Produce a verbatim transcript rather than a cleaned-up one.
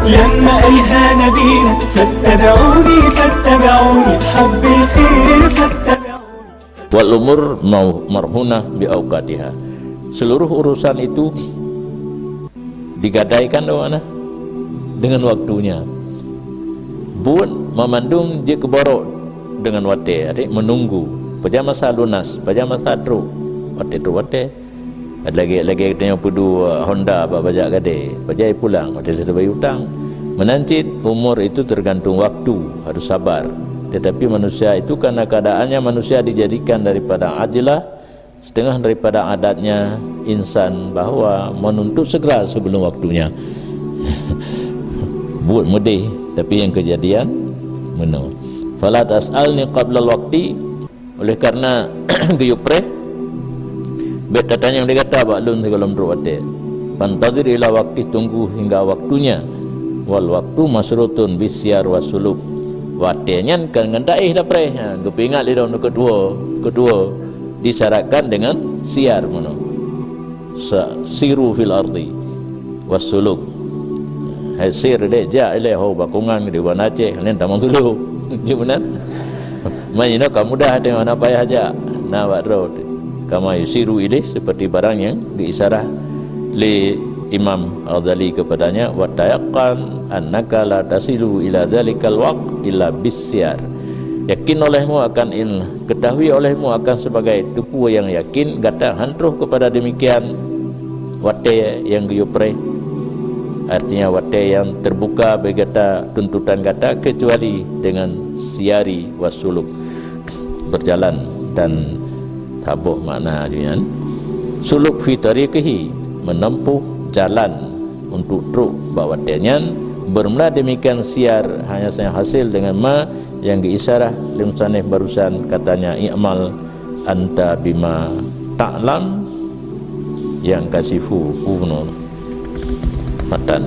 لما قالها نبينا فاتبعوني، فاتبعوني في حب الخير، فاتبعوني. Wal umur mau-, marhunah bi auqatiha. Seluruh urusan itu digadaikan, di mana? Dengan waktunya. Buet mamandum jeuet keu barô dengan watèe, arti menunggu. Pajan masa lunas, pajan masa trôk, watèe trôk watèe. Lagèe, lagèe tanyoe peuduek Honda bak bajak gadée, bajai pulang, watèe lheueh bayeu utang. Meunan cit, umur itu tergantung waktu, harus sabar. Tetapi manusia itu karena keadaannya manusia dijadikan daripada ajlah, setengah daripada adatnya insan bahwa menuntut segera sebelum waktunya. Buet meudeh, tapi nyang keujadian meunoe. Fala tas'alni qablal waqti, oleh karena geuyue preh, bèk tatanyong lé gata bak lôn sigohlom trôk watèe. Fantazir ila waqti, tunggu hingga waktunya. Wal waqtu masyrutun bisyar wasuluk. Watèe nyan kan ngon taéh tapreh. Ha, geupeuingat lé droeneuh keudua, keudua disyaratkan dengan siar meunoe. Sa-, siru fil ardi wasuluk. Hai sir deh, jak ilèe ho bakongan di Banda Aceh, nyan tamong tulo. Ji meunan. Man inoe ka mudah teuh, hana payah jak. Na bak droe teuh. Kama yusiru ilaih, seperti barang yang diisyarah lé Imam Ghazali kepadanya, "Wa tayaqqan annaka la tasilu ila dzalikal waqt illa bisyar." Yakin olehmu akan il-, ketahui olehmu akan sebagai teupeu yang yakin, gata han troh kepada demikian watèe nyang geuyue preh, artinya watèe nyang terbuka bagi gata tuntutan gata, kecuali dengan siari wasuluk, berjalan dan taboh makna nyan. Suluk fi tariqihi, menempuh jalan untuk trok bak watèe nyan. Bermula demikian siar hanya saja hasil dengan ma nyang geuisyarah lé musannif barusan, katanya, "I'mal anta bima ta'lam, yang kasifu kunu matan."